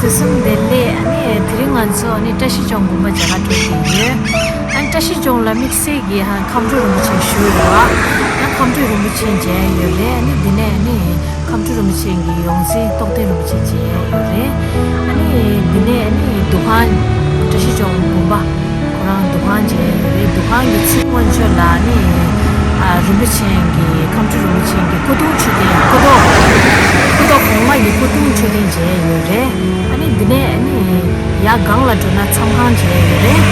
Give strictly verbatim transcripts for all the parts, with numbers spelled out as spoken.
དུས་གསུམ་བདེ་ལེགས། ཨ་ནི་དེ་རིང་ང་ཚོ་ཨ་ནི་བཀྲ་ཤིས་ལྗོངས་དགོན་པ་མཇལ་ཁ་འགྲོ་གི་ཡོད། ཨ་ནི་བཀྲ་ཤིས་ལྗོངས་ལ་དམིགས་བསལ་གྱི་ཧ་ཁམས་སྤྲུལ་རིན་པོ་ཆེ་བཞུགས་ཡོད་པ། ཡང་ཁམས་སྤྲུལ་རིན་པོ་ཆེ་མཇལ་ཡོད་རེད། ཨ་ནི་འདི་ནས་ཨ་ནི་ཁམས་སྤྲུལ་རིན་པོ་ཆེ་གི་ཡོངས་འཛིན་རྟོགས་ལྡན་རིན་པོ་ཆེ་མཇལ་ཡོད་རེད། ཨ་ནི་འདི་ནས་ཨ་ནི་འདུ་ཁང་བཀྲ་ཤིས་ལྗོངས་དགོན་པ་ཁོ་རང་འདུ་ཁང་མཇལ་ཡོད་རེད། འདུ་ཁང་གི་ཚིག་སྔོན་ཆོས་ལ་ཨ་ནི་ཨ་རིན་པོ་ཆེ་གི་ཁམས་སྤྲུལ་རིན་པོ་ཆེ་གི་སྐུ་གདུང་མཆོད་རྟེན། སྐུ་ཐོག་སྐུ་ཐོག་གོང་མ་ཡི་སྐུ་གདུང་མཆོད་རྟེན་མཇལ་ཡོད་རེད། ཨ་ནི་འདི་ནས་ཨ་ནི་ཡར་སྒང་ལ་འགྲོ་ན་མཚམས་ཁང་མཇལ་ཡོད་རེད།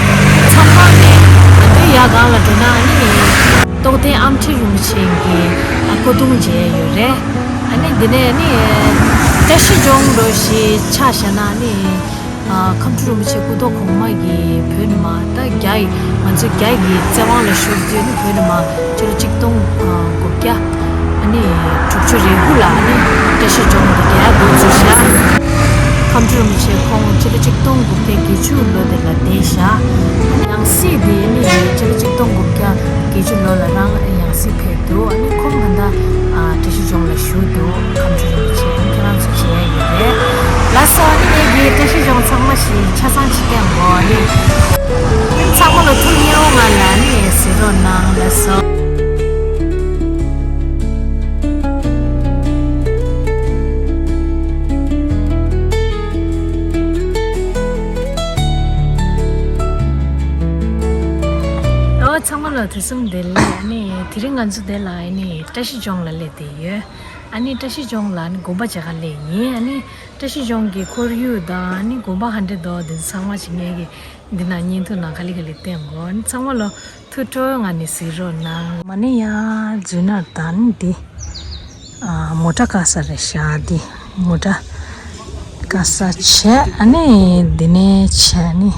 མཚམས་ཁང་ནས་ཨ་ནི་ཡར་སྒང་ལ་འགྲོ་ན་ཨ་ནི་རྟོགས་ལྡན་ཨ་མྲའི་རིན་པོ་ཆེ་གི་ཨ་སྐུ་གདུང་མཇལ་ཡོད་རེད། ཨ་ནི་འདི་ནས་ཨ་ནི་བཀྲ་ཤིས་ལྗོངས་འགྲོ་ཞེས་ཆ་བཞག་ན་ཨ་ནི་ཨ་ཁམས་སྤྲུལ་རིན་པོ་ཆེ་སྐུ་ཐོག་གོང་མ་གི་བོད་ནས་མར་ད་རྒྱ་ཡི་ང་ཚོ་རྒྱ་ཡི་བཙན་དབང་ལ་ཤོར་དུས་ཨ་ནི་བོད་ནས་མར་ཕྱི་ལོ་ཆིག་སྟོང་དགུ་བརྒྱ་ཨ་ནི་དྲུག་ཅུ་རེ་དགུ་ལ་ཨ་ནི་བཀྲ་ཤིས་ལྗོངས་འདི་རྒྱ་ཡར་འགོ་བཙུགས་ཤག་ཁམས་སྤྲུལ་རིན་པོ་ཆེ་ཁོང་ཕྱི་ལོ་ཆིག་སྟོང་དགུ་བརྒྱ་བརྒྱད་ཅུ་ལོ་དེ་ལ་འདས་ཤག་ཡང་སྲིད་དེ་ཨ་ནི་ཕྱི་ལོ་ཆིག་སྟོང་དགུ་བརྒྱ་བརྒྱད་ཅུ་ལོ་ལ་རང་ཡང་སྲིད་ཕེབས་འདུག་ཨ་ནི་ཁོང་ད་ལྟ་བཀྲ་ཤིས་ལྗོངས་ལ་བཞུགས་འདུག་ཁམས་སྤྲུལ་རིན་པོ་ཆེ་ཁྱེད་རང་ཚོ་མཇལ་ཡ་ཡོད་རེད། ལགས་སོ། ཨ་ནི་ངེད་ཀྱི་བཀྲ་ཤིས་ལྗོངས་ཚང་མ་ཞིག་ཆ་ཚང་ཅིག་བསྟན་དགོས་ཨ་ནི། ཚང་མ་ལ་ཐུགས་མཉེས་པོ་ངང་ལ་ཨ་ནི་གཟིགས་རོགས་གནང་། ལགས་སོ། ཨོ་ཚང་མ་ལ་དུས་གསུམ་བདེ་ལེགས། ཨ་ནི་དེ་རིང་ང་ཚོ་འདི་ལ་ཨ་ནི་བཀྲ་ཤིས་ལྗོངས་ལ་སླེབས་བསྡད་ཡོད། ཨ་ནི་བཀྲ་ཤིས་ལྗོངས་ལ་ཨ་ནི་དགོན་པ་མཇལ་ཁ་སླེབས་ཡིན། ཨ་ནི་བཀྲ་ཤིས་ལྗོངས་ཀྱི་ཁོར་ཡུག་དང་ཨ་ནི་དགོན་པ་ག་འདྲ་འདུག་འདི་ཚང་མ་ཞིག་ངེད་ཀྱི་འདི་ན་བརྙན་ཐུང་ནང་ག་ལེ་ག་ལེ་བསྟན་དགོས། ཨ་ནི་ཚང་མ་ལ་ཐུགས་སྤྲོ་བའི་ངང་ནས་གཟིགས་རོགས་གནང་། མ་ནི་ཡ་རྫུན་ནར་དང་འདི་ཨ་མོ་ཊ་བཀག་ས་རེད་ཤག་འདི་མོ་ཊ་བཀག་ས་བྱས། ཨ་ནི་འདི་ནས་བྱས་ནི་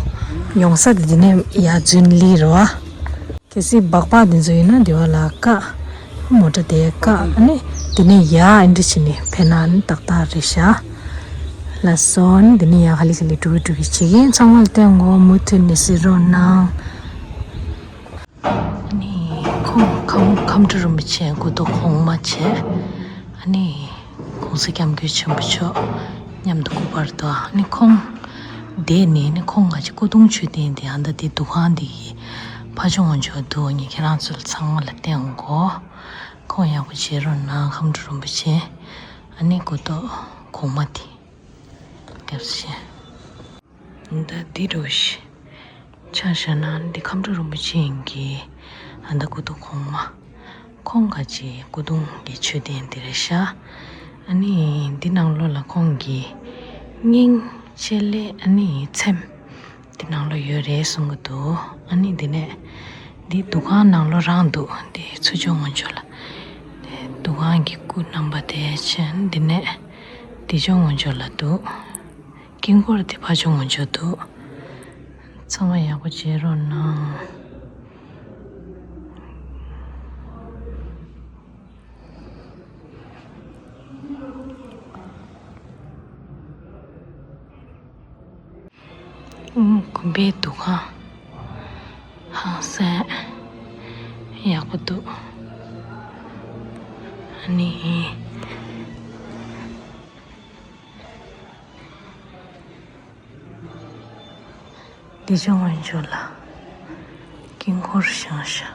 ཡོང་ས་འདི་ནས་ཡ་རྫུན་ལི་རེད་བ། གལ་སྲིད་སྦག་སྦག་འདི་ཚོ་ཡོད་ན་འདི་བ་ལ་བཀག་མོ་ཊ་དེ་བཀག་ཨ་ནི་འདི་ནས་ཡ་ཨ་འདྲ་བྱས་ནི་ཕེབས་ན་ཨ་ནི་ཏག་ཏག་རེད་ཤག་ལགས་སོ། ཨ་ནི་འདི་ནས་ཡ་ག་ལེ་ག་ལེ་འགྲོ་གི་འགྲོ་གི་བྱེད་ཀྱིན་ཚང་མ་ལ་བསྟན་དགོས། མུ་མཐུད་ནས་གཟིགས་རོགས་གནང་། ཨ་ནི་ཁོང་ཁམས་ཁམས་སྤྲུལ་རིན་པོ་ཆེ་སྐུ་ཐོག་གོང་མ་བྱས། ཨ་ནི་༸གོང་ས་༸སྐྱབས་མགོན་ཆེན་པོ་མཆོག་མཉམ་དུ་སྐུ་པར་དུ། ཨ་ནི་ཁོང་འདས་ནས་ནི་ཁོང་ག་ཅི་སྐུ་གདུང་མཆོད་རྟེན་དེ་ཨ་ད་དེ་འདུ་ཁང་འདི་ཡི་ཕ་ཇོ་ངོ་ཇོ་འདུག་ཨ་ནི་ཁྱེད་རང་ཚོ་ལ་ཚང་མ་ལ་བསྟན་དགོས། ཁོང་ཡག་པོ་མཇལ་རོགས་གནང་། ཁམས་སྤྲུལ་རིན་པོ་ཆེ་ཨ་ནི་སྐུ་ཐོག་གོང་མ་དེ་སྐྱབས་སུ་མཆི། ད་འདི་འདྲ་བོ་ཞིག་ཆ་བཞག་ན་འདི་ཁམས་སྤྲུལ་རིན་པོ་ཆེ་གི་ཨ་ད་སྐུ་ཐོག་གོང་མ། ཁོང་ག་ཅི་སྐུ་གདུང་གི་མཆོད་རྟེན་འདི་རེད་ཤག་ཨ་ནི་འདི་ནང་ལོགས་ལ་ཁོང་གི་སྙིང་ཆེ་ལེ་ཨ་ནི་ཚེམས་འདི་ནང་ལོགས་ཡོད་རེད་གསུང་གི་འདུག་ཨ་ནི་འདི་ནས་འདི་འདུ་ཁང་ནང་ལོགས་རང་འདུག་འདི་ཚུར་ཕྱོགས་ངོས་ཕྱོགས་ལ་འདུ་ཁང་གི་སྐུ་རྣམ་པ་དེ་ཆེན་འདི་ནས་འདི་ཕྱོགས་ངོས་ཕྱོགས་ལ་འདུག་དཀྱིལ་འཁོར་དེ་ཕར་ཕྱོགས་ངོས་ཕྱོགས་འདུག་ཚང་མ་ཡག་པོ་མཇལ་རོགས་གནང་། དགོན་པའི་འདུ་ཁང་ཧང་སང་ཡག་པོ་འདུག་ཨ་ནི། འདི་ཕྱོགས་ངོས་ཕྱོགས་ལ་དཀྱིལ་འཁོར་བཞེངས་ཤག་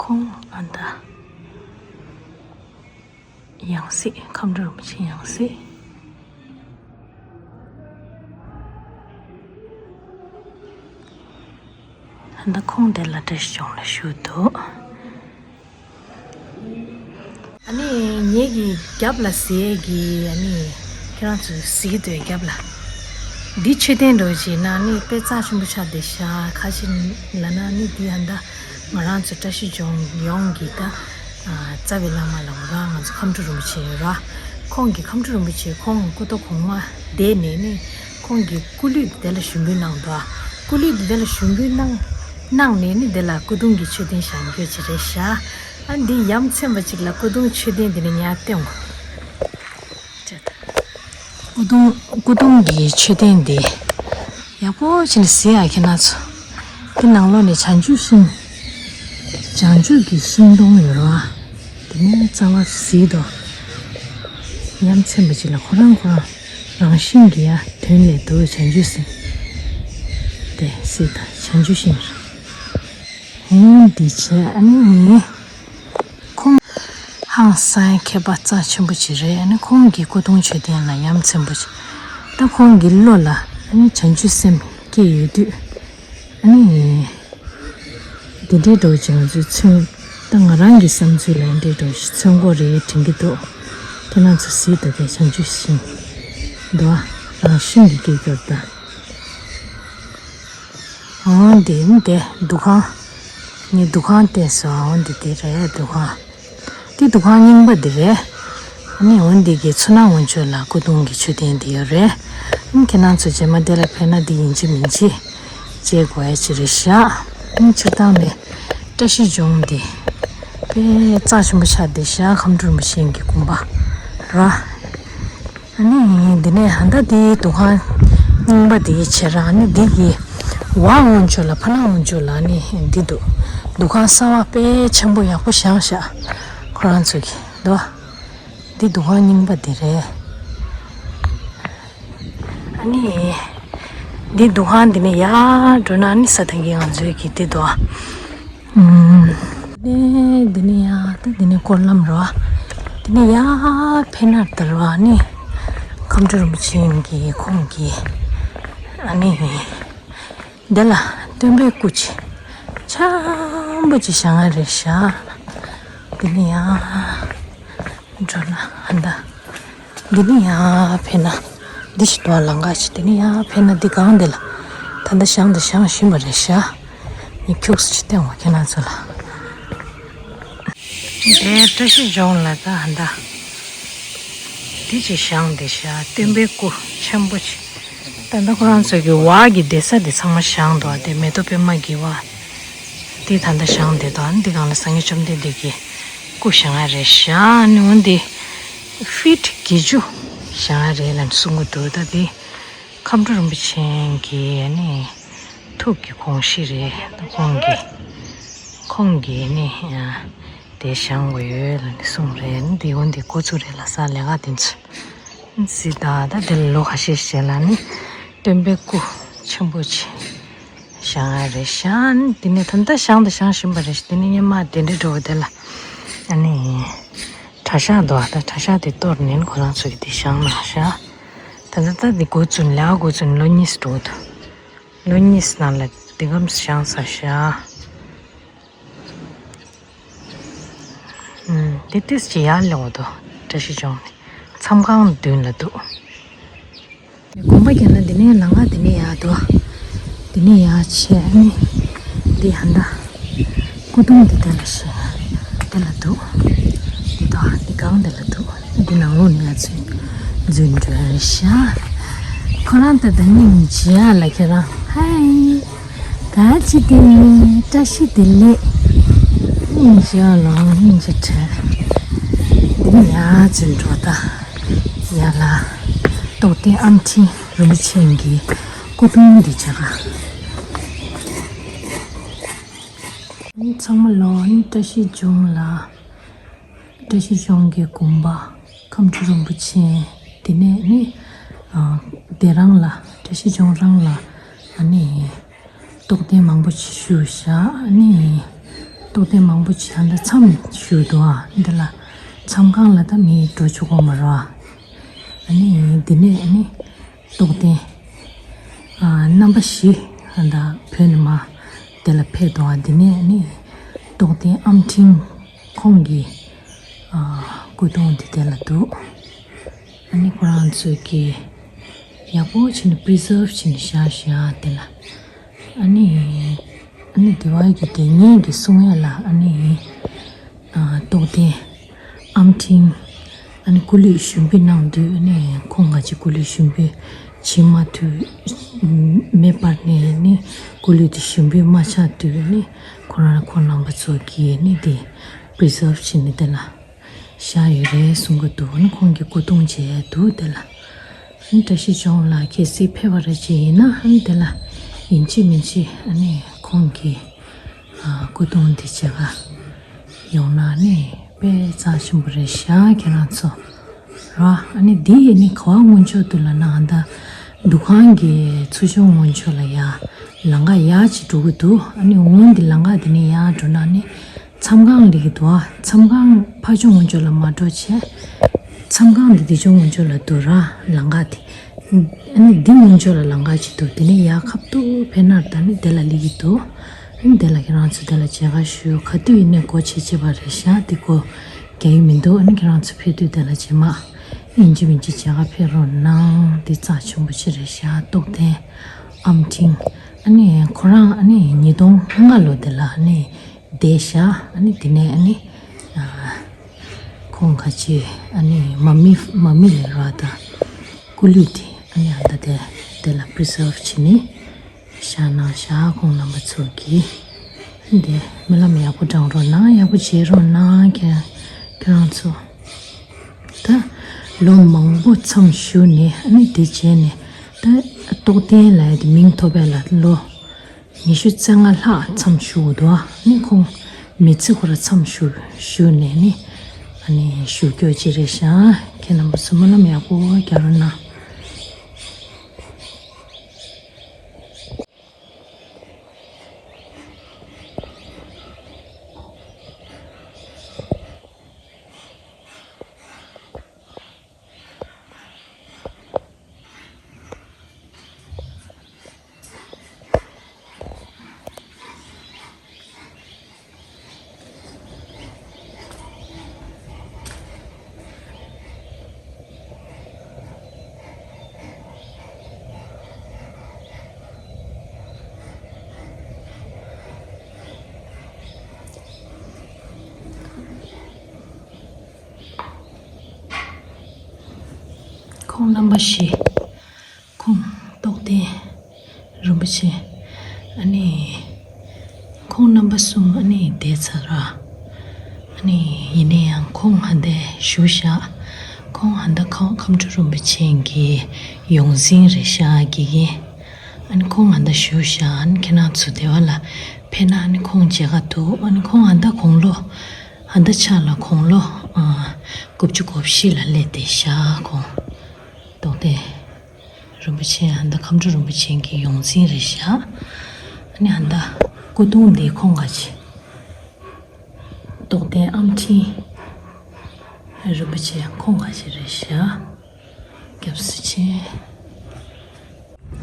ཁོང་ཨ་ད། ཡང་སྲིད་ཁམས་སྤྲུལ་རིན་པོ་ཆེ་ཡང་སྲིད། ད་ཁོང་དེ་ལ་བཀྲ་ཤིས་ལྗོངས་ལ་བཞུགས་འདུག་ཨ་ནི་ངེད་ཀྱི་རྒྱབ་ལ་ཟེར་གི་ཨ་ནི་ཁྱེད་རང་ཚོ་གཟིགས་འདུག་རྒྱབ་ལ། འདི་མཆོད་རྟེན་འདྲ་བོ་ཅིག་ན་ནི་དཔེ་རྩ་ཆེན་པོ་ཆགས་བསྡད་ཤག་ཁ་ཅིག་ལབ་ན་ནི་འདི་ཨ་ད་ང་རང་ཚོ་བཀྲ་ཤིས་ལྗོངས་ཡོངས་ཀྱི་ད། རྩ་བའི་བླ་མ་ལ་འོ་ར་ང་ཚོ་ཁམས་སྤྲུལ་རིན་པོ་ཆེ་ཡོད་ར། ཁོང་གི་ཁམས་སྤྲུལ་རིན་པོ་ཆེ་ཁོང་སྐུ་ཐོག་གོང་མ་བསྡད་ནས་ནི་ཁོང་གི་སྐུ་གླུད་དེ་ལ་ཞུགས་འབུལ་གནང་འདུག་སྐུ་གླུད་དེ་ལ་ཞུགས་འབུལ་གནང་གནང་ནས་ནི་དེ་ལ་སྐུ་གདུང་གི་མཆོད་རྟེན་བཞེངས་རྒྱུ་ཅིག་རེད་ཤག་ཨ་འདི་ཡ་མཚན་པ་ཅིག་ལ་སྐུ་གདུང་མཆོད་རྟེན་དེ་ནི་ཉར་བསྟན་དགོས། སྐུ་གདུང་སྐུ་གདུང་གི་མཆོད་རྟེན་འདི་ཡག་པོ་བྱས་ནས་གཟིགས་ཨ་ཁྱེད་རང་ཚོ། འདི་ནང་ལོགས་ནས་བྱང་ཆུབ་ཤིང་། བྱང་ཆུབ་ཀྱི་ཤིང་སྡོང་ཡོད་རེད་བ། དེ་ནས་རྩ་བ་གཟིགས་དང་། ཡ་མཚན་པ་ཅིག་ལ་ཁོ་རང་ཁོ་རང་རང་བཞིན་གྱི་ཡ་དོན་ལས་འདུག་བྱང་ཆུབ་སེམས། དེ་གཟིགས་དང་བྱང་ཆུབ་ཤིང་། འོ་འདི་བྱས་ཨ་ནི་ཁོང་ཧང་སང་མཁས་པ་རྩ་ཆེན་པོ་ཅིག་རེད། ཨ་ནི་ཁོང་གི་སྐུ་གདུང་མཆོད་རྟེན་ལ་ཡ་མཚན་པོ་ཅིག་ད་ཁོང་གི་བློ་ལ་ཨ་ནི་བྱང་ཆུབ་སེམས་སྐྱེས་ཡོད་དུས། ཨ་ནི། འདི་འདྲའི་འགྲོ་ཅིག་ང་ཚོས་མཚོན། ད་ང་རང་གི་བསམ་ཚུལ་ལ་འདི་འདྲའི་འགྲོ་ཞིག་མཚོན་གྱི་རེད་དྲན་གྱི་འདུག་ཁྱེད་རང་ཚོ་གཟིགས་དང་དེ་བྱང་ཆུབ་ཤིང་། འདུག་ཨ། རང་བཞིན་གྱི་སྐྱེ་འགྱུར་དང་། འོ་འདི་ནི་དེ་འདུ་ཁང་། ངས་འདུ་ཁང་བལྟས་སོང་། འོ་འདི་དེ་རེད་འདུ་ཁང་། འདི་འདུ་ཁང་རྙིང་པ་འདི་རེད། ཨ་ནི་འོ་འདི་གི་མཚོ་སྣ་ངོས་ཕྱོགས་ལ་སྐུ་གདུང་གི་མཆོད་རྟེན་འདི་ཡོད་རེད། ཨ་ནི་ཁྱེད་རང་ཚོ་རྗེས་མ་འདི་ལ་ཕེབས་ན་འདི་ཡིན་གཅིག་མིན་གཅིག་བྱེད་དགོས་ཡ་ཅིག་རེད་ཤག་ཨ་ནི་སྤྱིར་བཏང་ནས་བཀྲ་ཤིས་ལྗོངས་འདི་དཔེ་རྩ་ཆེན་པོ་ཆགས་བསྡད་ཤག་ཁམས་སྤྲུལ་རིན་པོ་ཆེ་གི་དགོངས་པ་ར། ཨ་ནི་འདི་ནས་ཧ་ད་འདི་འདུ་ཁང་རྙིང་པ་འདི་བྱས་ར། ཨ་ནི་འདི་གི་བ་ངོས་ཕྱོགས་ལ་ཕ་ན་ངོས་ཕྱོགས་ལ་ཨ་ནི་འདི་འདུག་འདུ་ཁང་གསར་བ་དཔེ་ཆེན་པོ་ཡག་པོ་བཞེངས་ཤག་ཁོ་རང་ཚོ་གི་འདུག་འདི་འདུ་ཁང་རྙིང་པ་འདི་རེད། ཨ་ནི། འདི་འདུ་ཁང་འདི་ནས་ཡར་འགྲོ་ན་ཨ་ནི་ས་ཐང་གི་ང་ཚོའི་གི་འདི་འདུག་ཨ། ཨུམ། འདི་ནས་འདི་ནས་ཡར་ད་འདི་ནས་སྐོར་ལམ་རེད་བ། འདི་ནས་ཡར་ཕེབས་ན་ད་རེད་བ་ཨ་ནི། ཁམས་སྤྲུལ་རིན་པོ་ཆེ་གི་ཁོང་གི་ཨ་ནི། འདི་ལ་སྟོན་པའི་སྐུ་ཆེ་ཆེན་པོ་ཅིག་བཞེངས་ཡ་རེད་ཤག་འདི་ནས་ཡར་འགྲོ་ན་ཧ་ད། འདི་ནས་ཡར་ཕེབས་ན་འདི་ཞིག་འདུག་ཨ། ལམ་ཁ་ཅིག་འདི་ནས་ཡར་ཕེབས་ན་འདི་སྒང་འདི་ལ་ད་ལྟ་བཞེངས་དང་བཞེངས་བཞིན་པ་རེད་ཤག་ངས་ཁྱུག་ཙམ་ཅིག་བསྟན་བ་ཁྱེད་རང་ཚོ་ལ། དེ་བཀྲ་ཤིས་ལྗོངས་ལ་ད་ཧ་ད། འདི་ཅིག་བཞེངས་བསྡད་ཤག་སྟོན་པའི་སྐུ་ཆེན་པོ་ཅིག་ད་ལྟ་ཁོ་རང་ཚོ་གི་བར་གྱི་བསྡད་ས་དེ་ཚང་མ་བཞེངས་འདུག་དེ་མེ་ཏོག་པད་མ་གི་བ། དེ་ད་ལྟ་བཞེངས་བསྡད་འདུག་འདི་སྒང་ལ་སངས་རྒྱས་བཅོམ་ལྡན་འདས་ཀྱི་སྐུ་བཞེངས་ཡ་རེད་ཤག་ཨ་ནི་འོ་འདི་ཕིཊ་བརྒྱད་ཅུ་བཞེངས་ཡ་རེད་ལབ་ནས་གསུང་གི་འདུག་ད་དེ་ཁམས་སྤྲུལ་རིན་པོ་ཆེ་གི་ཨ་ནི་ཐུགས་ཀྱི་དགོངས་གཞི་རེད། ད་ཁོང་གི་ཁོང་གི་ཨ་ནི་དེ་བཞེངས་དགོས་ཡོད་ལབ་ནས་གསུངས་རེད། ཨ་ནི་དེ་འོ་འདི་འགོ་བཙུགས་རེད་ལ་ས་ལས་ཀ་དེ་ཚོ། སྲིད་ད་ད་དེ་ལ་ལོ་ཁ་ཤས་ཤིག་ལ་ནི་སྟོན་པའི་སྐུ་ཆེན་པོ་ཆེ་བཞེངས་ཡ་རེད་ཤག་དེ་ནས་ད་ལྟ་བཞེངས་དང་བཞེངས་བཞིན་པ་རེད་ཤག་དེ་ནས་སྔོན་མ་དེ་འདྲ་འགྲོ་བ་དེ་ལ་ཨ་ནི་གྲྭ་ཤག་འདུག་ད་གྲྭ་ཤག་དེ་གཏོར་ནས་ཁོ་རང་ཚོ་གི་དེ་བཞེངས་གནང་ཤག་ད་ལྟ་ད་དེ་འགོ་བཙུགས་ལས་ཀ་འགོ་བཙུགས་ལོ་གཉིས་འགྲོ་འདུག་ལོ་གཉིས་ནང་ལ་དེ་གམ་བཞེངས་ཚར་ཤག་ཨུམ། དེ་ཏིས་ཅི་ཡར་ལེགས་འོ་དོ། བཀྲ་ཤིས་ལྗོངས་ནས་མཚམས་ཁང་མདུན་ལ་འདུག་དགོན་པ་རྒྱབ་ན་འདི་ནས་ལམ་ཁ་འདི་ནས་ཡར་འདུག་འདི་ནས་ཡར་ཆས་ནི། འདི་ཧ་ད། སྐུ་གདུང་འདི་དེ་ལ་ཤི། དེ་ལ་འདུག་འདི་དང་འདི་སྒང་འདི་ལ་འདུག་འདི་ནང་ལོགས་ནས་ང་ཚོས་འཛུལ་འགྲོ་ཡ་ཤག་ཁོ་རང་ད་ལྟ་སྙིང་རྗེ་ཡ་ལ་ཁྱེད་རང་ཧའི། ག་ཅི་དེ་ནི་བཀྲ་ཤིས་བདེ་ལེགས། སྙིང་རྗེ་ལ་སྙིང་རྗེ་དྲན། འདི་ནི་ཡར་འཛུལ་འགྲོ་ད། ཡར་ལ། རྟོགས་ལྡན་ཨམ་ཕྲིན་རིན་པོ་ཆེ་གི་སྐུ་གདུང་འདི་བྱ་ག་ཚང་མ་ལོ་ནི་བཀྲ་ཤིས་ལྗོངས་ལ། བཀྲ་ཤིས་ལྗོངས་ཀྱི་དགོན་པ་ཁམས་སྤྲུལ་རིན་པོ་ཆེ། དེ་ནས་ནི། ཨ། དེ་རང་ལ་བཀྲ་ཤིས་ལྗོངས་རང་ལ་ཨ་ནི། རྟོགས་ལྡན་མང་པོ་ཞིག་བཞུགས་ཤག་ཨ་ནི། རྟོགས་ལྡན་མང་པོ་ཞིག་ཨ་ད་མཚམས་བཞུགས་འདུག་ཨ་འདི་ལ། མཚམས་ཁང་ལ་ད་མི་འགྲོ་ཆོག་གོ་མ་རོ་ཨ། ཨ་ནི་འདི་ནས་ཨ་ནི། རྟོགས་ལྡན། ཨ། རྣམ་པ་བཞི། ཨ་ད་བོད་ནས་མར་དེ་ལ་ཕེབས་འདུག་ཨ་འདི་ནས་ཨ་ནི། རྟོགས་ལྡན་ཨམ་ཕྲིན་ཁོང་གི། ཨ། སྐུ་གདུང་འདི་དེ་ལ་འདུག་ཨ་ནི་ཁོ་རང་ཚོས་ཀྱི་ཡག་པོ་བྱས་ནས་པི་རི་ཛརབ་བྱས་ནས་བཞག་བཞག་དེ་ལ། ཨ་ནི། ཨ་ནི་དེ་བ་གི་དགེ་བསྙེན་གྱི་གསུང་ཡ་ལ་ཨ་ནི། ཨ། རྟོགས་ལྡན། ཨམ་ཕྲིན། ཨ་ནི་སྐུ་ལུས་ཞུགས་འབུལ་གནང་དུས་ཨ་ནི་ཁོང་ང་ཅིག་སྐུ་ལུས་ཞུགས་འབུལ་བྱེད་མ་ཐུབ། མེ་སྤར་ནས་ཨ་ནི་སྐུ་ལུས་དེ་ཞུགས་འབུལ་མ་ཆགས་དུས་ཨ་ནི་ཁོ་རང་ཁོང་རྣམ་པ་ཚོ་གིས་ཨ་ནི་དེ་པི་རི་ཛརབ་བྱས་ནས་དེ་ལ། བཞག་ཡོད་རེད་གསུང་གི་འདུག་ཨ་ནི་ཁོང་གི་སྐུ་གདུང་མཇལ་འདུག་དེ་ལ། བཀྲ་ཤིས་ལྗོངས་ལ་གལ་སྲིད་ཕེབས་པ་རེ་བྱས་ཡིན་ན་ཨ་ནི་དེ་ལ་ཡིན་གཅིག་མིན་གཅིག་ཨ་ནི་ཁོང་གི་ཨ་སྐུ་གདུང་འདི་མཇལ་ག་ཡོང་ན་ཨ་ནི་དཔེ་རྩ་ཆེན་པོ་རེད་ཤག་ཁྱེད་རང་ཚོ་ར། ཨ་ནི་འདི་ཡིན་ནི་ག་བ་སྔོན་ཕྱོགས་དུ་ལ་ན་ཨ་ད་འདུ་ཁང་གི་ཚུར་ཕྱོགས་སྔོན་ཕྱོགས་ལ་ཡ་ལམ་ཁ་ཡར་ཅིག་འགྲོ་གི་འདུག་ཨ་ནི་འོན་ཏེ་ལམ་ཁ་འདི་ནས་ཡར་འགྲོ་ན་ནི། མཚམས་ཁང་ལེགས་འདུག་མཚམས་ཁང་ཕ་ཕྱོགས་སྔོན་ཕྱོགས་ལ་མ་འགྲོ་བྱས། མཚམས་ཁང་འདི་དེ་ཕྱོགས་སྔོན་ཕྱོགས་ལ་འདུག་ར་ལམ་ཁ་དེ། ཨ་ནི་འདི་སྔོན་ཕྱོགས་ལ་ལམ་ཁ་ཅིག་འདུག་དེ་ནས་ཡར་ཁ་ཐུག་ཕེབས་ན་ད་ནི་དེ་ལ་སླེབས་ཀྱི་འདུག་ཨ་ནི་དེ་ལ་ཁྱེད་རང་ཚོ་དེ་ལ་མཇལ་ཁ་ཞུ་ག་དུས་ཡིན་ནའི་སྒོ་ཕྱེ་ཕྱེ་བ་རེད་ཤག་དེ་སྒོ་རྒྱག་གི་མི་འདུག་ཨ་ནི་ཁྱེད་རང་ཚོ་ཕེབས་དུས་དེ་ལ་རྗེས་མ་ཡིན་གཅིག་མིན་གཅིག་མཇལ་ཁ་ཕེབས་རོགས་གནང་། འདི་རྩ་ཆེན་པོ་ཅིག་རེད་ཤག་རྟོགས་ལྡན་ཨམ་ཕྲིན། ཨ་ནི་ཁོ་རང་ཨ་ནི་ཉིས་སྟོང་ལྔ་ལོ་དེ་ལ་ཨ་ནི། བསྡད་ཤག་ཨ་ནི་དེ་ནས་ཨ་ནི། ཨ་ཁོང་ཁ་ཆེ་ཨ་ནི་མ་མི་མ་མི་ལས་ར་དང་སྐུ་ལུས་དེ་ཨ་ནི་ཨ་ད་དེ་དེ་ལ་པི་རི་སར་བ་བྱེད་ནི་བཞག་གནང་ཤག་ཁོང་རྣམ་པ་ཚོ་གིས་ཨ་ནི་དེ་སྨོན་ལམ་ཡག་པོ་བགྲང་རོགས་གནང་། ཡག་པོ་བྱེད་རོགས་གནང་། ཁྱེད་ཁྱེད་རང་ཚོ་ད་ལོ་མང་པོ་མཚམས་བཞུགས་ནས་ཨ་ནི་དེ་བྱས་ནས་ད་རྟོགས་ལྡན་ལབ་ཡ་དེ་མིང་ཐོབ་པ་ལ་ལོ། ཉི་ཤུ་རྩ་ལྔ་ལྷག་མཚམས་བཞུགས་འདུག་ཨ་ནི་ཁོང་མི་ཚེ་ཁོ་ར་མཚམས་བཞུགས་བཞུགས་ནས་ནི་ཨ་ནི་བཞུགས་སྐྱོ་ཅི་རེད་ཤག་ཁྱེད་རྣམ་པ་ཚོ་སྨོན་ལམ་ཡག་པོ་རྒྱག་རོགས་གནང་། ཁོང་རྣམ་པ་བཞི། ཁོང་རྟོགས་ལྡན་རིན་པོ་ཆེ། ཨ་ནི། ཁོང་རྣམ་པ་གསུམ་ཨ་ནི་བསྡད་ཚར་ར། ཨ་ནི་ཡིན་ན་ཡང་ཁོང་ཧ་འདས་བཞུགས་ཤག་ཁོང་ཧ་འདས་ཁམས་ཁམས་སྤྲུལ་རིན་པོ་ཆེ་གི་ཡོངས་འཛིན་རེད་ཤག་དགེ་རྒན། ཨ་ནི་ཁོང་ཧ་འདས་བཞུགས་ཤག་ཨ་ནི་ཁྱེད་རང་ཚོ་དེ་བ་ལ་ཕེབས་ན་ཨ་ནི་ཁོང་མཇལ་ཁ་འདུག་ཨ་ནི་ཁོང་ཧ་འདས་དགུང་ལོ། ཧ་འདས་ཆ་ལ་དགུང་ལོ། ཨ། དགུ་བཅུ་གོ་བཞི་ལ་སླེབས་བསྡད་ཤག་ཁོང་། རྟོགས་ལྡན་རིན་པོ་ཆེ་ཧ་འདས་ཁམས་སྤྲུལ་རིན་པོ་ཆེ་གི་ཡོངས་འཛིན་རེད་ཤག་ཨ་ནི་ཧ་འདས་སྐུ་གདུང་འདི་ཁོང་ག་ཅི། རྟོགས་ལྡན་ཨམ་ཕྲིན་རིན་པོ་ཆེ་ཁོང་ག་ཅི་རེད་ཤག་སྐྱབས་སུ་མཆི།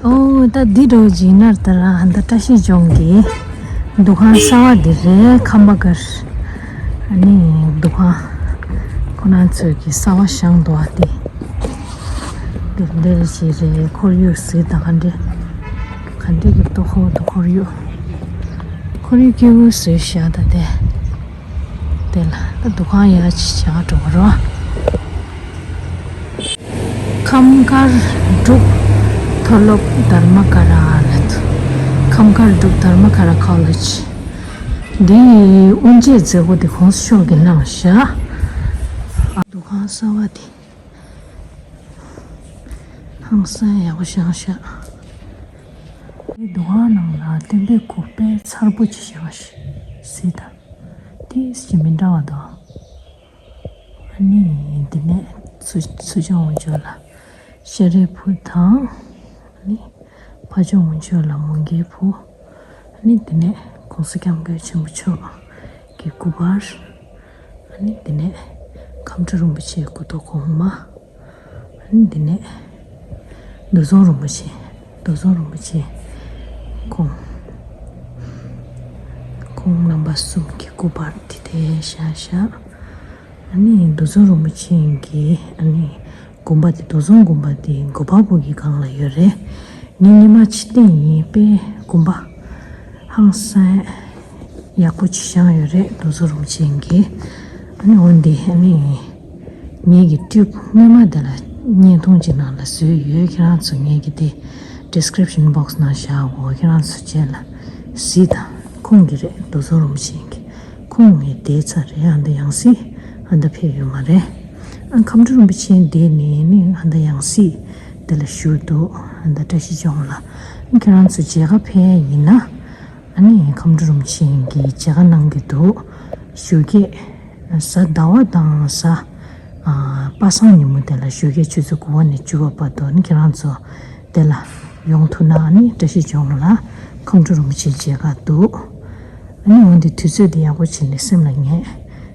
ཨོ་ད་འདི་འདྲ་བོ་ཅིག་ཡིན་ན་ད་ར་ཧ་འདས་བཀྲ་ཤིས་ལྗོངས་ཀྱི་འདུ་ཁང་གསར་པ་འདི་རེད། ཁམས་པ་གར། ཨ་ནི་འདུ་ཁང་ཁོ་རང་ཚོས་ཀྱི་གསར་པ་བཞེངས་འདུག་ཨ། དེ་འདི་འདྲ་ཞིག་རེད། ཁོར་ཡུག་གཟིགས་དང་ག་འདྲ་ག་འདྲ་གི་ཏོག་ཧོ་ཏོག་ཁོར་ཡུག་ཁོར་ཡུག་སྐྱིད་པོ་བཟོས་ཤག་ད་དེ། དེ་ལ་ད་འདུ་ཁང་ཡར་ཅིག་བྱ་འགྲོ་གི་རོ། ཁམས་དཀར་འབྲུག་མཐོ་སློབ་དྷརྨ་ཀ་ར་ལ་དུ། ཁམས་དཀར་འབྲུག་དྷརྨ་ཀ་ར་ཀོ་ལེཇ། འདིའི་དབུ་འབྱེད་མཛད་སྒོ་འདི་གོང་ས་མཆོག་གིས་གནང་ཤག་འདུ་ཁང་གསར་པ་འདི་ཧང་སང་ཡག་པོ་བཞེངས་ཤག་འདུ་ཁང་ནང་ལ་སྟོན་པའི་སྐུ་དཔེ་མཚར་པོ་ཅིག་བཞེངས་ཤག་གཟིགས་དང་། ཏིས་ཅིག་མི་འདྲ་བ་འདུག་ཨ་ནི་འདི་ནས་ཚུར་ཚུར་ཕྱོགས་འོག་ཕྱོགས་ལ་ཤ་རའི་ཕུ་དང་། ཨ་ནི་ཕ་ཕྱོགས་འོག་ཕྱོགས་ལ་མོའུ་འགལ་ཕུ། ཨ་ནི་འདི་ནས་གོང་ས་སྐྱབས་མགོན་ཆེན་པོ་མཆོག་གི་སྐུ་པར། ཨ་ནི་འདི་ནས་ཁམས་སྤྲུལ་རིན་པོ་ཆེའི་སྐུ་ཐོག་གོང་མ། ཨ་ནི་འདི་ནས་རྡོ་རྫོང་རིན་པོ་ཆེ། རྡོ་རྫོང་རིན་པོ་ཆེ་ཁོང་ཁོང་རྣམ་པ་གསུམ་གྱི་སྐུ་པར་དེ་དེ་བཞག་བཞག་ཨ་ནི་རྡོ་རྫོང་རིན་པོ་ཆེ་གི་ཨ་ནི་དགོན་པ་དེ་རྡོ་རྫོང་དགོན་པ་དེ་མགོ་པག་པོ་གི་སྒང་ལ་ཡོད་རེད། ངས་སྔོན་མ་ཕྱིར་བལྟས་ཡིན་པས་དགོན་པ་ཧང་སང་ཡག་པོ་ཅིག་བཞེངས་ཡོད་རེད། རྡོ་རྫོང་རིན་པོ་ཆེ་གི་ཨ་ནི་འོན་ཏེ་ཨ་ནི་ངེད་ཀྱི་ཊུབ་སྔོན་མ་དེ་ལ་བརྙན་ཐུང་ཅིག་ནང་ལ་བཟོས་ཡོད། ཁྱེད་རང་ཚོ་ངེད་ཀྱི་དེ་ཌི་སི་ཀི་རིབ་ཤན་བོག་སི་ནང་བཞག་གོ་ཁྱེད་རང་ཚོ་རྗེས་ལ་གཟིགས་དང་། ཁོང་གི་རེད། རྡོ་རྫོང་རིན་པོ་ཆེ་གི་ཁོང་ངས་བསྡད་ཚར་རེད། ཨ་མདའ་ཡང་སྲིད་ཨ་མདའ་ཕེབས་ཡོད་མ་རེད། ཨ་ཁམས་སྤྲུལ་རིན་པོ་ཆེ་འདས་ནས་ནི་ཨ་མདའ་ཡང་སྲིད་ དེ་ལ་བཞུགས་འདུག་ཨ་ད་བཀྲ་ཤིས་ལྗོངས་ལ་ཁྱེད་རང་ཚོ་མཇལ་ཁ་ཕེབས་ཡིན་ན། ཨ་ནི་ཁམས་སྤྲུལ་རིན་པོ་ཆེ་གི་མཇལ་ཁ་གནང་གི་འདུག་ཞོགས་ཀས་གཟའ་ཟླ་བ་དང་གཟའ་ཨ་པ་སངས་ཉིན་མོ་དེ་ལ་ཞོགས་ཀས་ཆུ་ཚོད་དགུ་པ་ནས་བཅུ་པ་བར་དུ་ཨ་ནི་ཁྱེད་རང་ཚོ་དེ་ལ་ཡོང་ཐུབ་ན། ཨ་ནི་བཀྲ་ཤིས་ལྗོངས་ལ་ཁམས་སྤྲུལ་རིན་པོ་ཆེ་མཇལ་ཁ་འདུག་ཨ་ནི་འོན་ཏེ་དུས་ཚོད་དེ་ཡག་པོ་བྱས་ནས་སེམས་ལ་ངེས།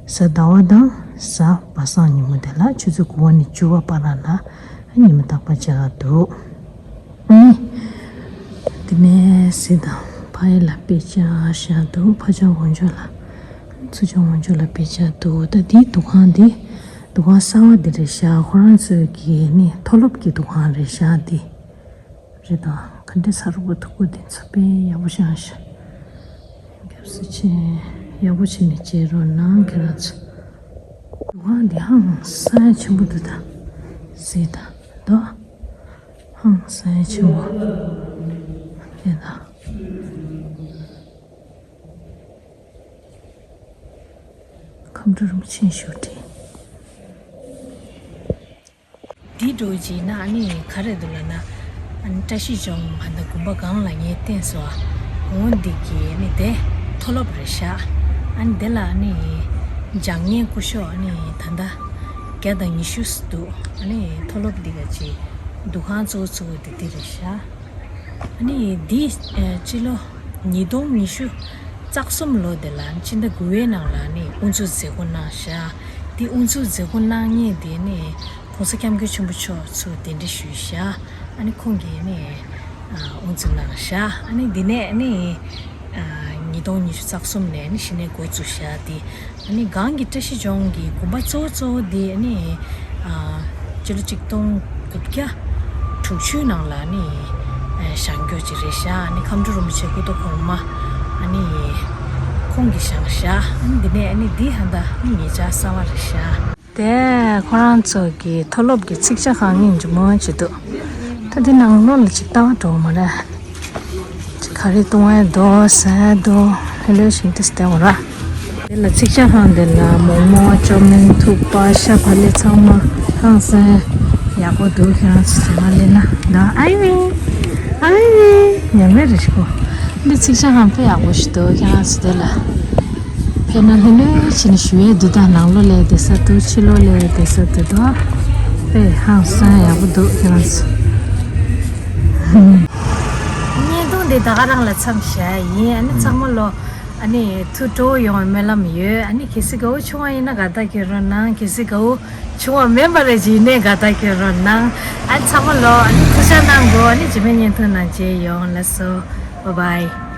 གཟའ་ཟླ་བ་དང་གཟའ་པ་སངས་ཉིན་མོ་དེ་ལ་ཆུ་ཚོད་དགུ་པ་ནས་བཅུ་པ་བར་ལ་ལ་ཉི་མ་རྟག་པར་མཇལ་ཁ་འདུག་ཨ་ནི་དེ་ནས་གཟིགས་དང་། ཕ་ཡི་ལ་དཔེ་ཆ་བཞག་འདུག་ཕ་ཆང་འོག་འཇོག་ལ། ཚུར་ཆང་འོག་འཇོག་ལ་དཔེ་ཆ་འདུག་ད་འདི་འདུ་ཁང་འདི། འདུ་ཁང་གསར་བ་འདི་རེད་ཤག་ཁོ་རང་ཚོའི་གི་ནི་མཐོ་སློབ་ཀྱི་འདུ་ཁང་རེད་ཤག་འདི་རེད་ད། ག་འདྲ་ས་རུབ་པོ་ཐུག་པོ་འདི་ཚོ་དཔེ་ཡག་པོ་བཞག་ཤག་སྐྱབས་སུ་མཆི། ཡག་པོ་བྱས་ནས་མཇལ་རོགས་གནང་ཁྱེད་རང་ཚོ། འདུ་ཁང་འདི་ཧང་སང་ཆེན་པོ་འདུག་ད། གཟིགས་དང་། དོ། ཧང་སང་ཆེན་པོ། ཡིན་ད། ཁམས་སྤྲུལ་རིན་པོ་ཆེ་བཞུགས་ཁྲི། འདི་འགྲོ་རྗེས་ན་ཨ་ནི་ག་རེ་འདུག་ལབ་ན། ཨ་ནི་བཀྲ་ཤིས་ལྗོངས་མ་ད་དགོན་པ་སྒང་ལ་ངས་བསྟན་སོང་ཨ། འོ་འདི་གི་ཨ་ནི་དེ་མཐོ་སློབ་རེད་ཤག་ཨ་ནི་དེ་ལ་ཨ་ནི་འཇང་ངེ་སྐུ་ཞབས་ཨ་ནི་ད་ལྟ་བརྒྱ་དང་ཉི་ཤུ་འདུག་ཨ་ནི་མཐོ་སློབ་འདི་ག་ཅིག་འདུ་ཁང་གཙོ་བོ་གཙོ་བོ་དེ་འདི་རེད་ཤག་ཨ་ནི་འདི་ཨ་སྤྱི་ལོ་ཉིས་སྟོང་ཉི་ཤུ་རྩ་གསུམ་ལོ་དེ་ལ་ཕྱི་ཟླ་དགུ་པའི་ནང་ལ་ནི་དབུ་འཛུགས་མཛད་སྒོ་གནང་ཤག་འདི་དབུ་འཛུགས་མཛད་སྒོ་གནང་མཁན་དེ་ནི་༸གོང་ས་༸སྐྱབས་མགོན་ཆེན་པོ་མཆོག་ཚུར་གདན་འདྲེན་ཞུས་ཤག་ཨ་ནི་ཁོང་གིས་ནི་ཨ་དབུ་འཛུགས་གནང་ཤག་ཨ་ནི་འདི་ནས་ནི་ཨ་ཉིས་སྟོང་ཉི་ཤུ་རྩ་གསུམ་ནས་ནི་གཞི་ནས་འགོ་བཙུགས་ཤག་འདི། ཨ་ནི་སྒང་གི་བཀྲ་ཤིས་ལྗོངས་ཀྱི་དགོན་པ་གཙོ་བོ་གཙོ་བོ་འདི་ཨ་ནི་ཨ་སྤྱི་ལོ་ཆིག་སྟོང་དགུ་བརྒྱ་དྲུག་ཅུའི་ནང་ལ་ཨ་ནི་ཨ་བཞེངས་རྒྱུ་ཅིག་རེད་ཤག་ཨ་ནི་ཁམས་སྤྲུལ་རིན་པོ་ཆེ་སྐུ་ཐོག་གོང་མ་ཨ་ནི་ཁོང་གིས་བཞེངས་ཤག་ཨ་ནི་འདི་ནས་ཨ་ནི་འདི་ཧ་ད་ཨ་ནི་ངེད་ཅག་གསར་པ་རེད་ཤག་དེ་ཁོ་རང་ཚོ་གི་མཐོ་སློབ་ཀྱི་ཚིག་ཇ་ཁང་ཡིན་འཇུ་མོ་བྱེད་འདུག་ད་འདི་ནང་ལོགས་ལ་ཅིག་ལྟ་བ་འགྲོ་མ་རེད། ཅིག་ག་རེ་བཏུང་བའི་རྡོ་ཟ་རྡོ་ལྷོད་ལྷོད་བཞིན་དུ་སྟེར་བ་ར། དེ་ལ་ཚིག་ཇ་ཁང་དེ་ལ་མོག་མོག་ཅོ་མིན་ཐུག་པ་ཤ་བག་ལེབ་ཚང་མ་ཧང་སང་ཡག་པོ་འདུག་ཁྱེད་རང་ཚོ་ཟ་མ་ལེན་ན་ད་ཨའི་ཝེ་ཨའི་ཝེ་ཉམས་མེད་རེད་ཤག་འདི་ཚིག་ཇ་ཁང་དཔེ་ཡག་པོ་ཞིག་འདུག་ཁྱེད་རང་ཚོ་དེ་ལ། ཕེབས་ན་ལྷོད་ལྷོད་བྱས་ནས་ཞུ་ཡས་འདུག་ད་ནང་ལོགས་ལ་བསྡད་ས་འདུག་ཕྱི་ལོགས་ལ་བསྡད་ས་འདུག་དོ། དཔེ་ཧང་སང་ཡག་པོ་འདུག་ཁྱེད་རང་ཚོ། བརྙན་ཐུང་འདི་ད་ག་རང་ལ་མཚམས་བཞག་ཡིན། ཨ་ནི་ཚང་མ་ལོ་ཨ་ནི་ཐུགས་སྤྲོ་བོ་ཡོང་བའི་སྨོན་ལམ་ཡོད། ཨ་ནི་གལ་སྲིད་དགའ་བོ་བྱུང་བ་ཡིན་ན་དགའ་རྟགས་སྐྱོན་རོགས་གནང་། གལ་སྲིད་དགའ་བོ་བྱུང་བ་མིན་པ་རེད་ཅེས་ཡིན་ནའི་དགའ་རྟགས་སྐྱོན་རོགས་གནང་། ཨ་ནི་ཚང་མ་ལོ་ཨ་ནི་ཐུགས་ཅག་གནང་དགོས། ཨ་ནི་རྗེས་མའི་བརྙན་ཐུང་ནང་མཇལ་ཡོང་། ལགས་སོ། བཱའི་བཱའི།